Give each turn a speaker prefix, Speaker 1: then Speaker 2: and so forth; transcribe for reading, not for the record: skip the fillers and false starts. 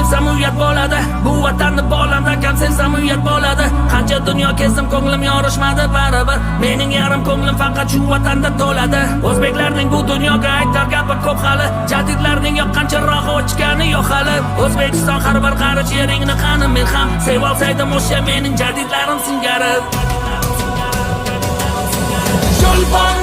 Speaker 1: Sevsam uyat bo'ladi, bu vatanni bolamdan kam sevsam uyat bo'ladi. Qancha dunyo kezdim, ko'nglim yorishmadi baribir. Mening yarim ko'nglim faqat shu vatanda to'ladi. O'zbeklarning bu dunyoga aytar gapi ko'p hali. Jadidlarning yoqqan chirog'i o'chgani yo'q hali. O'zbekiston, har bir qarich yeringni qani men ham sevolsaydim o'sha mening jadidlarim singari. Cho'lpon.